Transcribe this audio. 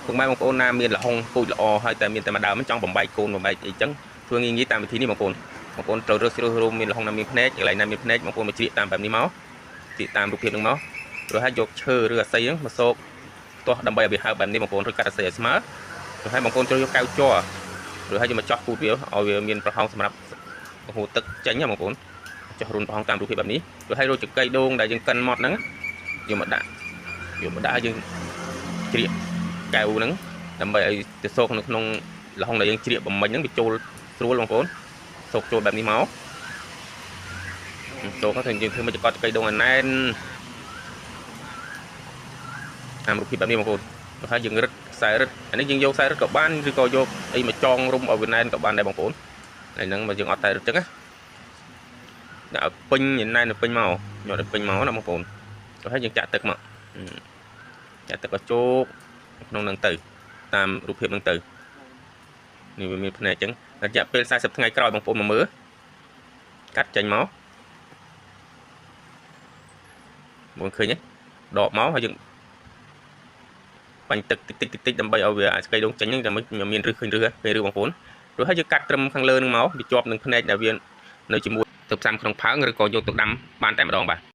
ពុកម៉ែបងប្អូនណាមានលហុងពូជល្អហើយតែមានតែម្ដងមិនចង់បំបែកកូនបំបែកអីចឹងធ្វើងាយងាយតាមវិធីនេះបងប្អូនបងប្អូនត្រូវរើសជ្រើសរួមមានលហុងណាមានភ្នែកកន្លែងណាមានភ្នែកបងប្អូនមកជ្រៀកតាមបែបនេះមកជ្រៀកតាមរូបភាពហ្នឹងមករួចហើយយកឈើឬអាស័យហ្នឹងមកសោកទាស់ដើម្បីឲ្យវាហើបបែបនេះបងប្អូនរួចកាត់អាស័យឲ្យស្មើរួចហើយបងប្អូនត្រូវយកកៅជ័ររួចហើយយកមកចោះគូតវាឲ្យវាមានប្រហោងសម្រាប់ហូរទឹកចេញណាបងប្អូនចោះរុនប្រហោងតាមរូបភាពបែបនេះរួចហើយរកចង្កៃដូងដែលយើងកិនម៉ត់ហ្នឹងយកមកដាក់យកមកដាក់យើងជ្រៀកកែវហ្នឹងដើម្បីឲ្យទៅសោកនៅក្នុងលហុងដែលយើងជ្រៀកបំមិញហ្នឹងវាចូលស្រួលបងប្អូនសោកចូលបែបនេះមកសោកទៅយើងធ្វើមកចកត់ចង្កៃដូងឲ្យណែនតាមរូបភាពបែបនេះបងប្អូនហើយយើងរឹតខ្សែរឹតអានេះយើងយកខ្សែរឹតក៏បានឬក៏យកអីមកចងរុំឲ្យវាណែនក៏បានដែរបងប្អូនហើយហ្នឹងបើយើងអត់តែរឹតចឹងណាដាក់ឲ្យពេញណែនឲ្យពេញមកញាត់ឲ្យពេញមកណាបងប្អូនហើយយើងចាក់ទឹកមកចាក់ទឹកឲ្យជោកក្នុងហ្នឹងទៅតាមរូបភាពហ្នឹងទៅនេះវាមានភ្នែកអញ្ចឹងរយៈពេល40ថ្ងៃក្រោយបងប្អូនមកមើលកាត់ចេញមកបងឃើញទេដកមកហើយយើងបាញ់ទឹកតិចតិចតិចដើម្បីឲ្យវាអាចស្កៃដងចេញហ្នឹងដើម្បីមានរឹសឃើញរឹសឃើញរឹសបងប្អូនរួចហើយយើងកាត់ត្រឹមខាងលើហ្នឹងមកវាជាប់នឹងភ្នែកដែលវានៅជាមួយទៅផ្សាំក្នុងផើងឬក៏យកទៅដាំបានតែម្ដងបាទ។